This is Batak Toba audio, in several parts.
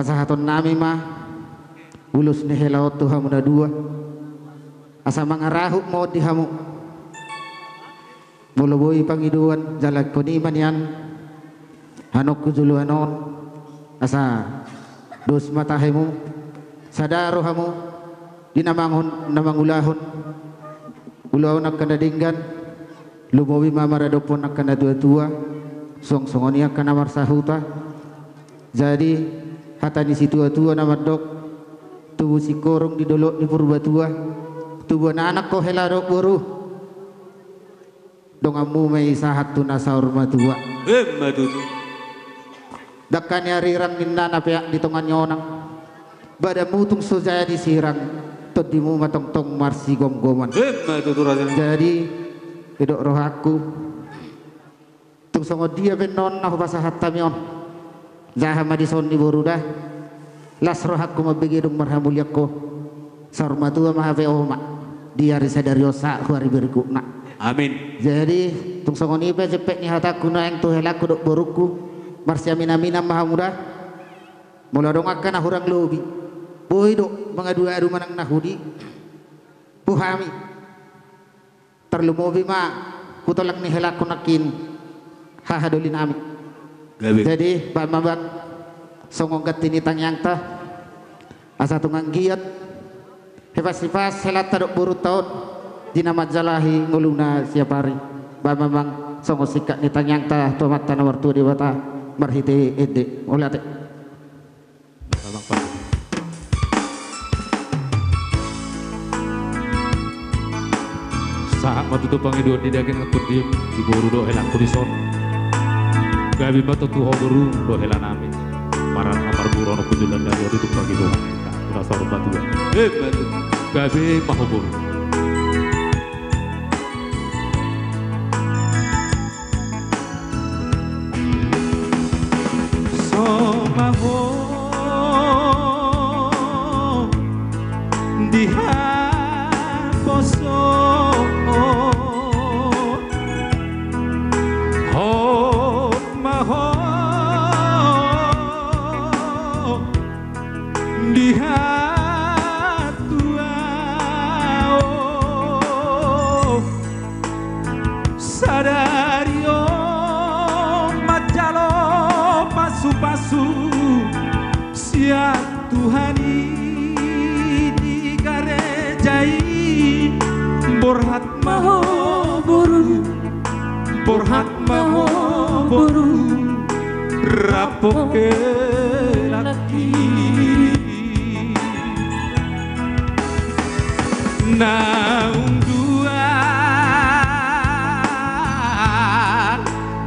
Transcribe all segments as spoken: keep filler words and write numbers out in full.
Pasahatonnami ma ulos ni hela on tu hamu na dua, asa mangarahut ma on di hamu. Molo boi pangidoan, jala ingkon i ma nian anakku joloan on, asa dos ma tahimu, sada rohamu di na mangun-, na mangulahon ulaon angka na denggan, lumobi ma maradophon angka na tua-tua, suang songon i angka na marsahuta. Jadi, hata ni situa-tua na mandok, tubu singkoru di dolok ni Purbatua, tubu anak ho hela dohot boru, donganmu ma i sahat tu na saur matua. Emma tutu. Dangka ni arirang ninna na peak di tonga ni onang, badanmu tung so jadi sirang, tondimu ma tongtong marsigomgoman. Emma tutu, raja. Jadi, didok rohangku, tung songon dia pe annon na hupasahat hami on, jaha ma dison ni boru da. Las rohangku mambege dung marhamulian ho. Saur matua ma hape oma di ari sadari on sahat tu ari berikutna. Amin. Jadi, tung songon i pe jempek ni hatangku nuaeng tu helangku dohot borungku, marsiamin-aminan ma hamu da. Molo adong angka na hurang lobi, boi do mangadu-adu manang na hudi tu hami. Tarlumobi ma tu tulang ni helangku nangkin, haha doli nami. Gabe. Jadi, baen ma, Bang, songon ganti ni tangiangta, asa tung anggiat hipas-hipas helanta dohot borunta on di na manjalahi ngoluna siap ari. Baen ma, Bang, songon singkat ni tangiangta tu Amanta na martua Debata marhite ende. Mauliate. Sahat ma tutu pangidoan ni daging nang tondi, di boru dohot helangku dison. Gabe ma tutu ho boru dohot hela nami. Marnang marboru anakku joloan na dua, tutu pangidoan. Rasa hormat dua. Eh, gabe ma ho boru. So ma ho di haposo, hot ma ho di hatuaon. Sadari on manjalo pasu-pasu sian Tuhan i di gareja i. Borhat ma ho boru, borhat ma ho boru, rap ho helangki. Naung dua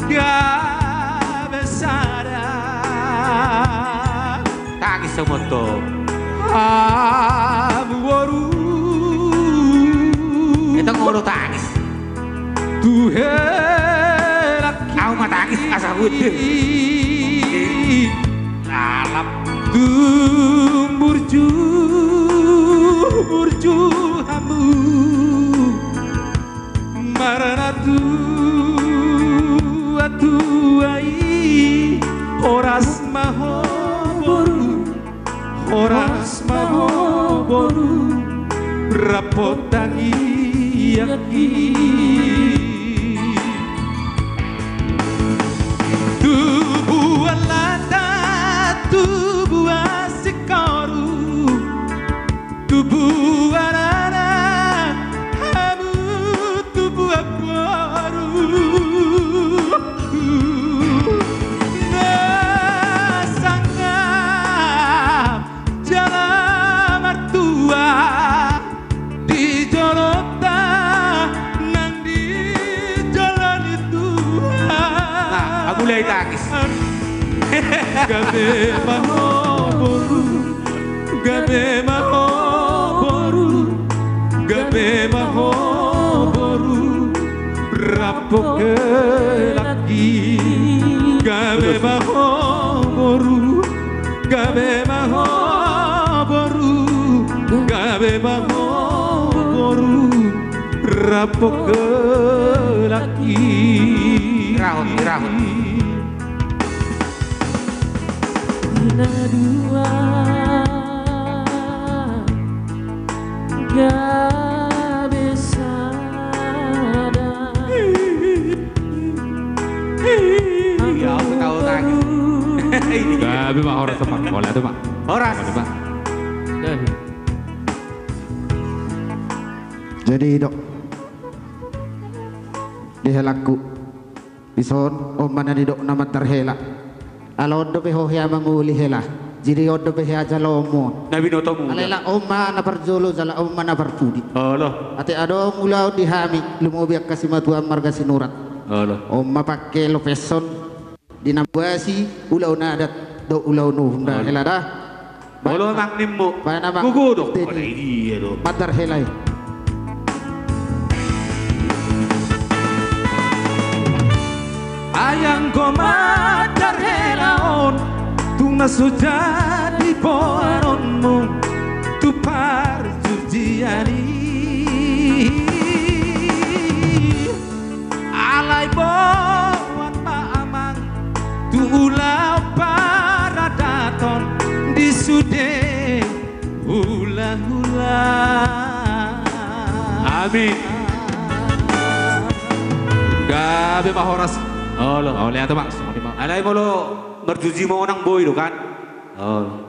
gabe sada. Tangis, somoto. Hamu boru. Eta ngoro tangis. Tu helangki. Au ma tangis asa buat. Lalap. Tung burju, burju hamu. Marana tua-tua i, horas ma ho boru, horas ma ho boru, rap ho tangiangki. Tubuan lata, tubuan singkoru, tubuan anak, hamu tubuan boru. Na sangap jala martua di jolonta nang di jolo ni Tuhan. Nah, mulai tangis. Gabe ma ho boru, gabe ma ho boru, gabe ma ho boru, rap ho helangki. Gabe ma ho boru, gabe ma ho boru, gabe ma ho boru, rap ho helangki. Rahut, rahut. Na dua gabe sada. Iya, aku tahu lagi. Gabe ma, horas, Pak. Horas. Horas. Horas, Pak. Gabe. Jadi, Dok, di helangku. Dison, on ma na nidok na mandarhela. Ala on dope ho hea mangoli hela. Jadi on dope hea jaloonmu. Na binotomu. Ala on ma na parjolo jala on ma na parpudi. Olo. Ate adong ulaon di hami, lumobi angka simatuam marga Sinurat. Olo. On ma pangke lopeson. Di na boasi ulaon adat dohot ulaon uhum da. Olo. Hela da. Olo, amang, nimmu. Baen, amang. Gogo do. Jadi. Olo, iya do. Mandarhela i. Ai anggo mandarhela on, tung na so jadi boanonmu tu parjurjian i. Alai boan ma, amang, tu ulaon paradaton di sude hulahula. Amin. Gabe ma, horas. Olo. Olo, ya, amang. Alai molo marjurji monang boi do kan. Olo.